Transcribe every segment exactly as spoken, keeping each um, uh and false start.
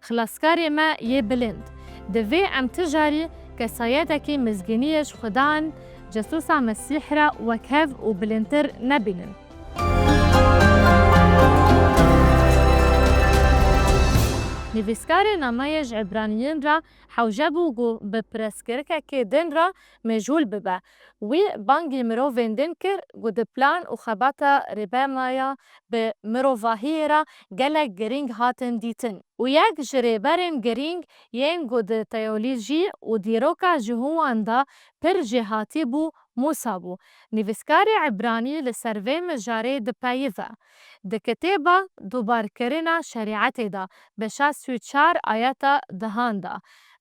Xilaskarê me yê bilind. Divê em ti carî kesayeteke mizgîniyê ji Xudan, Cesûsa Mesîh re wek hev û bilindtir nebînin. Nivîskarê nameyê ji Îbraniyên re hewce bû ku bi pirsgirêkekê din re meşgûl bibe. Wî bangî mirovên din kir ku di plan û xebata Rêbermaya bi mirovahiyê re gelek girîng hatin dîtin. Û yek ji rêberên girîng yên ku di teolojî û dîroka Jihûwan de pir jêhatî bû, Mûsa bû. Nivîskarê Îbranî li ser vê mijarê dipeyive. Di kitêba Dubarkirina Şerîetê de, beşa sî û çar ayeta dehan de,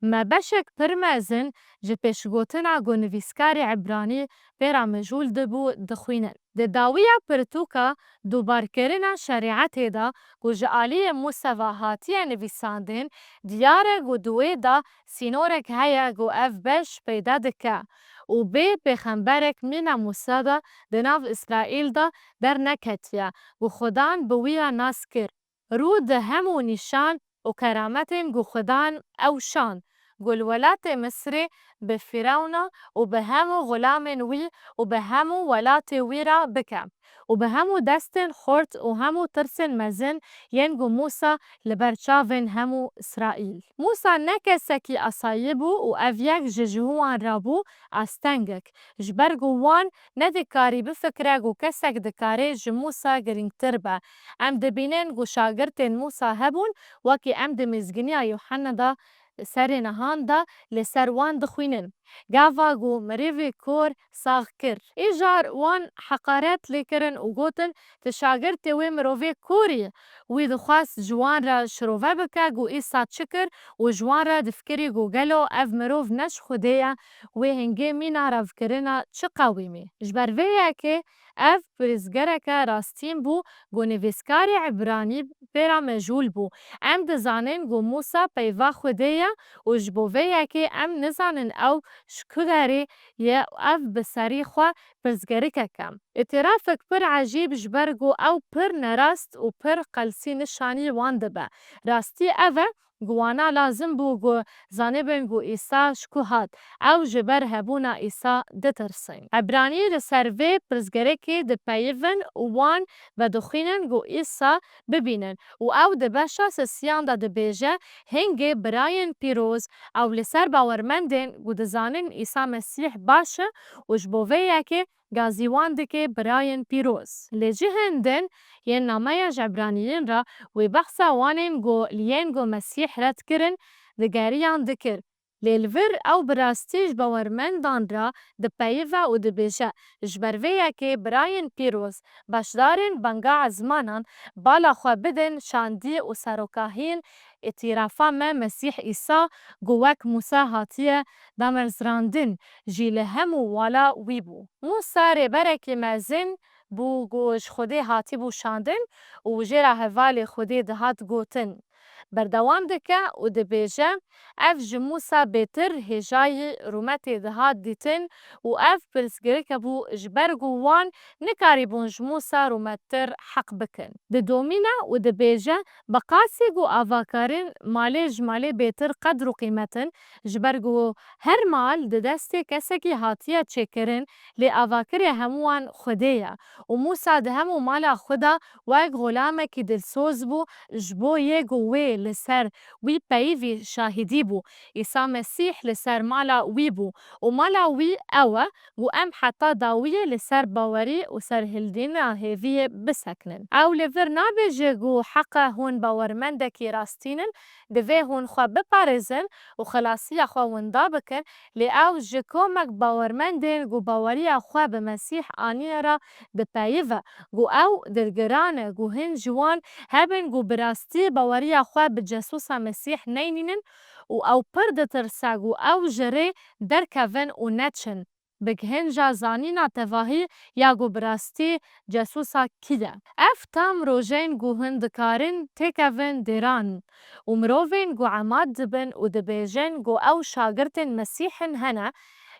me beşek pir mezin ji pêşgotina ku nivîskarê Îbranî pê re mijûl dibû dixwînin. Di dawiya pirtûka Dubarkirina Şerîetê de ku ji aliyê Mûsa ve hatiye nivîsandin, diyar e ku di wê de sînorek heye ku ev beş peyda dike û bê pêxemberek mîna Mûsa de di nav Îsraîl de derneketiye ku Xudan bi wî re nas kir. Rû di hemû nîşan û kerametên ku Xudan ew şand, ku li welatê Misirê bi Fîrewna û bi hemû xulamên wî û bi hemû welatê wî re bike û bi hemû destên xurt û hemû tirsên mezin yên ku Mûsa li ber çavên hemû Îsraîl. Mûsa ne kesekî asayî bû û ev yek ji Jihûwan re bû astengek, ji ber ku wan nedikarî bifikire ku kesek dikare ji Mûsa girîngtir be. Em dibînin ku şagirtên Mûsa hebûn, wekî em di Mizgîniya Yûhenna de serê nihan de li ser wan dixwînin. Gava ku mirivê kor sax kir, îcar wan heqaret lê kirin û gotin, "Tu şagirtê wê mirovê kor î." Wî dixwest ji wan re şirove bike ku Îsa çi kir û ji wan re difikirî ku gelo ev mirov ne ji Xwedê ye, wê hingê mîna revkirina çi qewimî? Ji ber vê yekê ev pirsgirêke rastîn bû ku nivîskarê Îbranî pê re meşgûl bû. Em dizanin ku Mûsa peyva Xwedê ye û ji bo vê yekê em nizanin ew ji ku derê ye û ev bi serî xwe pirsgirêkek e. Îtirafek pir ecîb, ji ber ku ew pir nerast û pir qelsî nîşanî wan dibe. Rastî ev e ku wana lazim bû ku zanibin ku Îsa ji ku hat. Ew ji ber hebûna Îsa ditirsin. Îbranî li ser vê pirsgirêkê dipeyivin û wan vedixwînin ku Îsa bibînin û ew di beşa sisiyan de dibêje, "Hingê birayên pîroz, ew li ser bawermendên ku dizanin Îsa Mesîh baş e û ji bo vê yekê gazî wan dike birayên pîroz." Li cihên din yên nameya ji Îbraniyên re wê behsa wan ên ku li yên ku Mesîh red kirin digeriyan dikir. Lê li vir ew bi rastî ji bawermendan re dipeyive û dibêje, "Ji ber vê yekê birayên pîroz, beşdarên banga ezmanan, bala xwe bidin şandî û serokahiyên îtîrafa me Mesîh Îsa ku wek Mûsa hatiye damerzrandin jî li hemû mala wî bû." Mûsa rêberekî mezin bû ku ji Xwedê hatibû şandin û jê re hevalê Xwedê dihat gotin. Berdewam dike û dibêje, "Ev ji Mûsa bêtir hêjayî rûmetê dihat dîtin û ev pirsgirêke bû ji ber ku wan nikarîbûn ji Mûsa rûmettir heq bikin." Didomîne û dibêje, "Bi qasî ku avakarên malê ji malê bêtir qedr û qîmet in, ji ber ku her mal di destê kesekî hatiye çêkirin, lê avakirê hemûyan Xwedê ye. Û Mûsa di hemû mala xwe de wek xulamekî dilsoz bû, ji bo yê ku wê li ser wî peyivî şahidî bû. Îsa Mesîh li ser mala wî bû û mala wî ew e ku em heta dawiyê li ser bawerî û serhildîna hêviyê bisekinin." Ew li vir nabêje ku heqe hûn bawermendekî rastîn in, divê hûn xwe biparêzin û xelasiya xwe winda bikin, lê ew ji komek bawermendên ku baweriya xwe bi Mesîh aniye re dipeyive, ku ew dilgiran e ku hin ji wan hebin ku bi rastî baweriya xwe bi Cesûsa Mesîh neynînin û ew pir ditirse ku ew ji rê derkevin û neçin bi gihinca zanîna tevahî ya ku bi rastî Cesûsa kî ye. Ev tam rojên ku hin dikarin têkevin dêran û mirovên ku emad dibin û dibêjin ku ew şagirtên Mesîh in hene,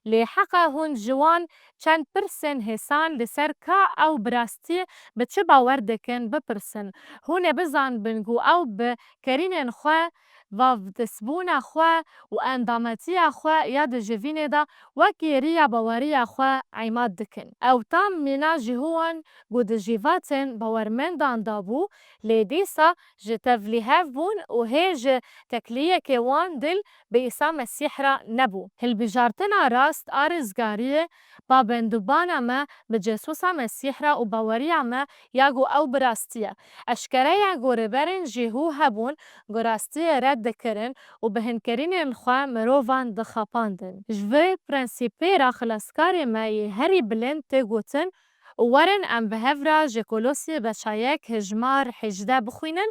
lê heqe hûn ji wan çend pirsên hêsan li ser ka ew bi rastî bi çi bawer dikin bipirsin. Hûn ê bizanibin ku ew bi kerînên xwe vavdestbûna xwe û endametiya xwe ya di civînê de wekî riya baweriya xwe îmad dikin. Ew tam mîna Jîhûwan ku di cîvatên bawermendan de bû, lê dîsa ji tevlîhev bûn û hê ji tekliyekê wan dil bi Îsa Mesîh re nebû. Hilbijartina rast a rizgariyê, pabendbûna me bi Cesûsa Mesîh re û baweriya me ya ku ew bi rastî ye. Eşkere ye ku rêberên Jîhû hebûn ku rastiyê red dikirin û bi hinkirinên xwe mirovan dixapandin. Ji vê prensîpê re Xilaskarê me yê herî bilind tê gotin, û werin em bi hev re ji Kolosî beşa yek hijmar hejdeh bixwînin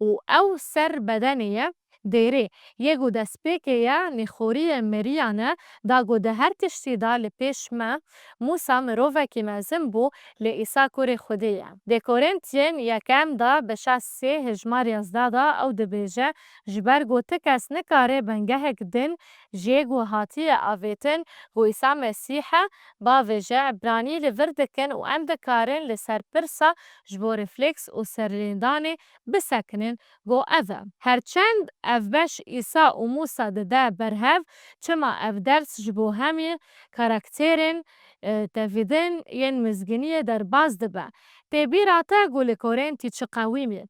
û ew ser bedenê ye, dêrê, yê ku destpêkê ye, nîxoriyê meriyan e, da ku di her tiştî de li pêş me, Mûsa mirovekî mezin bû, lê Îsa kurê Xwedê ye. Di Korintiyên yekem de beşa sê hijmar yazdeh de ew dibêje, ji ber ku ti kes nikare bingehek din jê ku hatiye avêtin ku Îsa Mesîh e, bavêje, Ebranî li vir dikin û em dikarin li ser pirsa ji bo refleks û serlêdanê bisekinin, ku ev e. Her çend ev beş Îsa û Mûsa dide ber hev, çima ev ders ji bo hemî karakterên, e, tevîdin yên mizgîniyê derbas dibe? Tê bîra te ku li Korintî çi qewimî?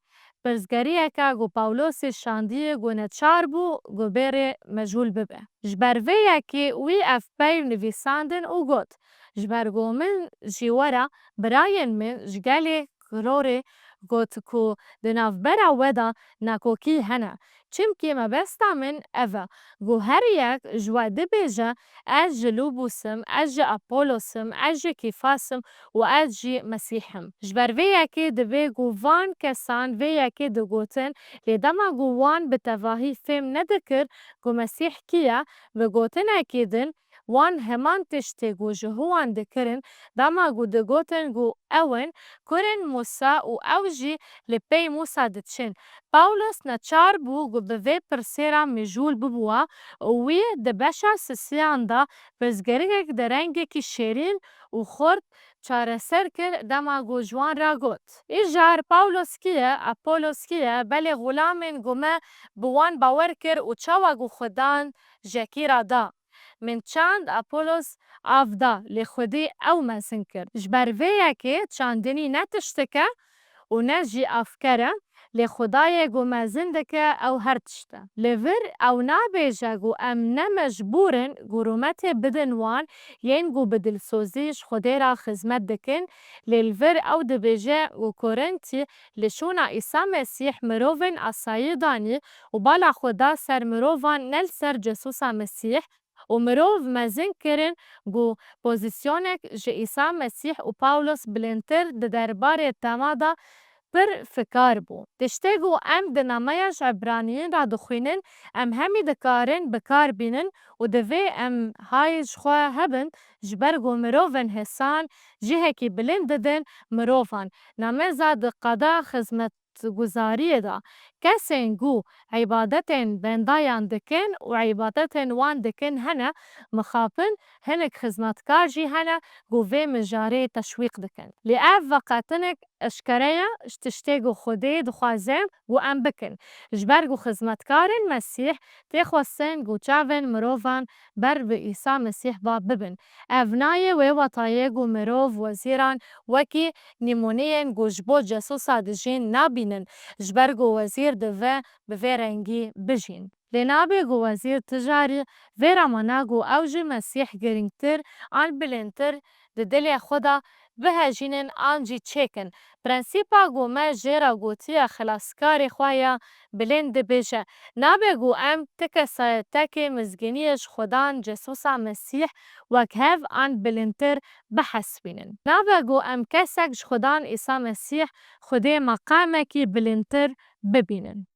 Pirsgeriyeke ku Pawlosî şandiyê ku neçar bû ku bêrê mecûl bibe. Ji ber vê yekê wî ev peyv nivîsandin û got, Ji ber ku min jî we re birayên min ji gelê Klorê got ku di navbera we de nakokî hene. Çimkî mebesta min ev e, ku her yek ji we dibêje, Ez ji Lûbûs im, ez ji Apolos im, ez ji Kîfas im û ez jî Mesîh im. Ji ber vê yekê divê ku van kesan vê yekê digotin, lê dema ku wan bi tevahî fêm nedikir ku Mesîh kî ye, bi gotinekî din, wan heman tiştê ku ji hû wan dikirin, dema ku digotin ku ew in kurên Mûsa û ew jî li pey Mûsa diçin. Pawlos neçar bû ku bi vê pirsê re mijûl bibûa û wî di beşa sisiyan de pirsgirêkek di rengekî şêrîn û xurt çareser kir, dema ku ji wan re got, Îcar Pawlos kî ye, Apolos kî ye? Belê xulamên ku me bi wan bawer kir û çawa ku Xudan jekî re da. Min çand, Apolos av da, lê Xwedê ew mezin kir. Ji ber vê yekê çandinî ne tiştik e û ne jî avker e, lê Xwedayê ku mezin dike ew her tişt e. Li vir ew nabêje ku em ne mecbûr in ku rûmetê bidin wan yên ku bi dilsozî ji Xwedê re xizmet dikin, lê li vir ew dibêje ku Korintî li şûna Îsa Mesîh mirovên asayî danî û bala xwe da ser mirovan, ne li ser Cesûsa Mesîh, û mirov mezin kirin ku pozîsyonek ji Îsa Mesîh û Pawlos bilindtir di derbarê tema de pir fikar bû. Tiştê ku em di nameya ji Ebraniyên re dixwînin, em hemî dikarin bi kar bînin û divê em hay ji xwe hebin, ji ber ku mirovên hêsan cihekî bilind didin mirovan. Nameza di qada xizmet guzariyê de kesên ku îbadetên bendayan dikin û îbadetên wan dikin hene, mixabin hinek xizmetkar jî hene ku vê mijarê teşwîq dikin. Lê ev veqetinek eşkere ye ji tiştê ku Xwedê dixwaze ku em bikin. Ji ber ku xizmetkarên Mesîh tê xwestin ku çavên mirovan ber bi Îsa Mesîh ve bibin. Ev nayê wê wetayê ku mirov wezîran wekî nîmûneyên ku ji bo Cesûsa dijîn nabînin, ji ber ku wezîr divê bi vê rengî bijîn. Lê nabe ku wezîr ti carî vê re mana ku ew ji Mesîh girîngtir an bilindtir di dilê xwe de bihejînin an jî çêkin. Prensîpa ku me jê re gotiye Xilaskarê xwe ya bilind dibêje, nabe ku em ti kesayetekê mizgîniyê ji Xudan Cesûsa Mesîh wek hev an bilindtir bihesibînin. Nabe ku em kesek ji Xudan Îsa Mesîh Xwedê meqamekî bilindtir bibînin.